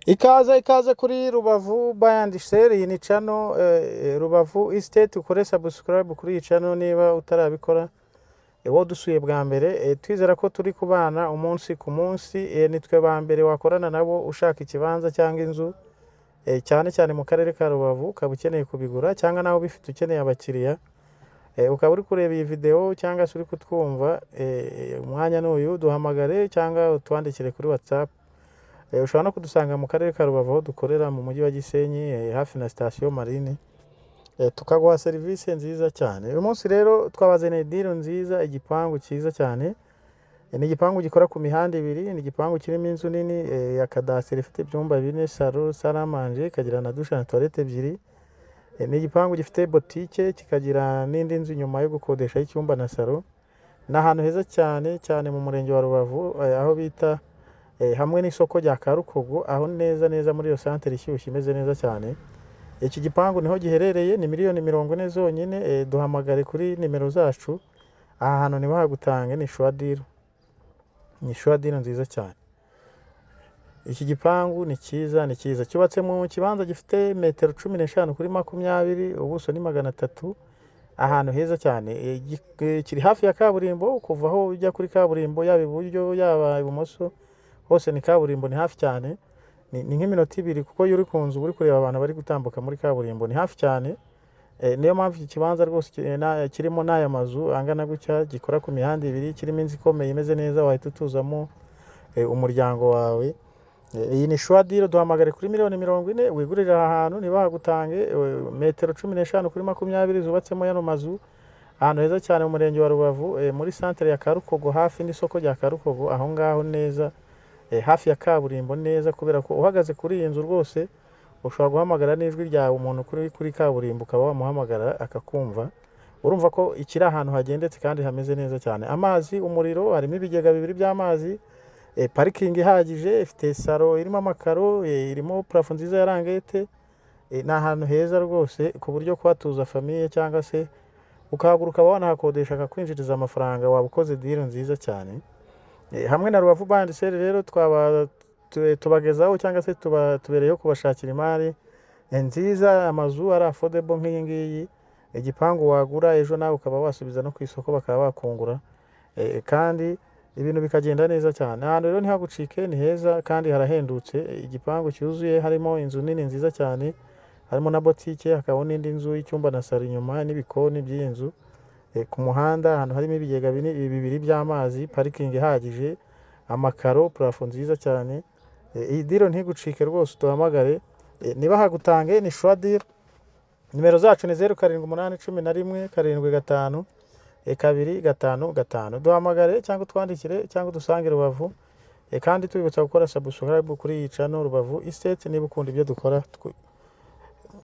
Ikaze, ikaze kuri Rubavu Buy and Sell. Iyi ni channel Rubavu Estate. Ukore subscribe kuri iyi channel niba utarabikora. Wowe dusuye bwa mbere, twizera ko turi kubana umunsi ku munsi. Nitwe ba mbere wakorana nabo ushaka ikibanza cyangwa inzu, cyane cyane mu karere ka Rubavu, ukaba ukeneye kubigura cyangwa nawe ubifite ukeneye abakiriya. Ukaba uri kureba iyi video cyangwa se uri kutwumva, umwanya n'uyu, duhamagare cyangwa utwandikire kuri WhatsApp. Ushobora no kudusanga mu karere ka Rubavu aho dukorera mu mujyi wa Gisenyi, hafi na sitasiyo Marine, tukaguha serivisi nziza cyane. Uyu munsi rero twabazaniye deal nziza, igipangu cyiza cyane. Ni igipangu gikora ku mihanda ibiri, ni igipangu kirimo inzu nini ya kadasiteri ifite ibyumba bine, salon, salle à manger, ikagira na douche na toilette ebyiri. Ni igipangu gifite botike, kikagira n'indi nzu inyuma yo gukodesha y'icyumba na salon. Ni ahantu heza cyane cyane mu murenge wa Rubavu, aho bita hamwe n'isoko rya Karukogo, aho neza neza muri iyo santere ishyushye imeze neza cyane. Iki gipangu niho giherereye, ni miliyoni 40 zonyine. Duhamagare kuri nimero zacu. Aha hantu ntibahagutange, ni sure deal, ni sure deal nziza cyane. Iki gipangu ni cyiza, ni cyiza, cyubatse mu kibanza gifite metero 15 kuri 20, ubuso ni 300, ahantu heza cyane. Kiri hafi ya kaburimbo. Kuva aho ujya kuri kaburimbo, yaba iburyo yaba ibumoso, hose ni kaburimbo, ni hafi cyane. Ni nk'iminota 2, kuko iyo uri ku nzu uba uri kureba abantu bari gutambuka muri kaburimbo, ni hafi cyane. Niyo mpamvu iki kibanza rwose kirimo n'aya mazu angana gutya, gikora ku mihanda ibiri, kirimo inzu ikomeye imeze neza wahita utuzamo umuryango wawe. Iyi ni sure deal. Duhamagare kuri miliyoni 40 wigurire aha hantu, ntibahagutange. Metero 15 kuri 20 zubatsemo yano mazu, ahantu heza cyane mu murenge wa Rubavu, muri santere ya Karukogo, hafi n'isoko rya Karukogo, aho ngaho neza, hafi ya kaburimbo neza, kubera ko uhagaze kuri iyi nzu rwose ushobora guhamagara n'ijwi ryawe umuntu kuri kaburimbo, ukaba wamuhamagara akakumva. Urumva ko ikiri ahantu hagendetse kandi hameze neza cyane. Amazi, umuriro, harimo ibigega bibiri by'amazi, parikingi ihagije, ifite salon irimo amakaro, irimo plafond nziza ya languette. Ni ahantu heza rwose ku buryo kuhatuza famille cyangwa se ukahagura ukaba wanahakodesha akakwinjiriza amafaranga, waba ukoze deal nziza cyane. Hamwe na Rubavu Buy and Sell rero twaba tubagezaho cyangwa se tuba tubereyeho kubashakira imari nziza, amazu ari affordable nk'iyi ngiyi, igipangu wagura ejo nawe ukaba wasubiza no ku isoko bakaba bakungura, kandi ibintu bikagenda neza cyane. Ahantu rero ntihagucike, ni heza kandi harahendutse. Igipangu cyuzuye harimo inzu nini nziza cyane, harimo na botike, hakabamo n'indi nzu y'icyumba na salon inyuma n'ibikoni by'iyi nzu. Ku muhanda, ahantu harimo ibigega bibiri by'amazi, parikingi ihagije, amakaro, plafond nziza cyane. Iyi deal ntigucike rwose, uduhamagare. Ntibahagutange, ni sure deal. Nimero zacu ni 0781 75 255. Duhamagare cyangwa utwandikire cyangwa udusange Rubavu. Kandi tubibutsa gukora subscribe kuri iyi channel Rubavu Estate niba ukunda ibyo dukora.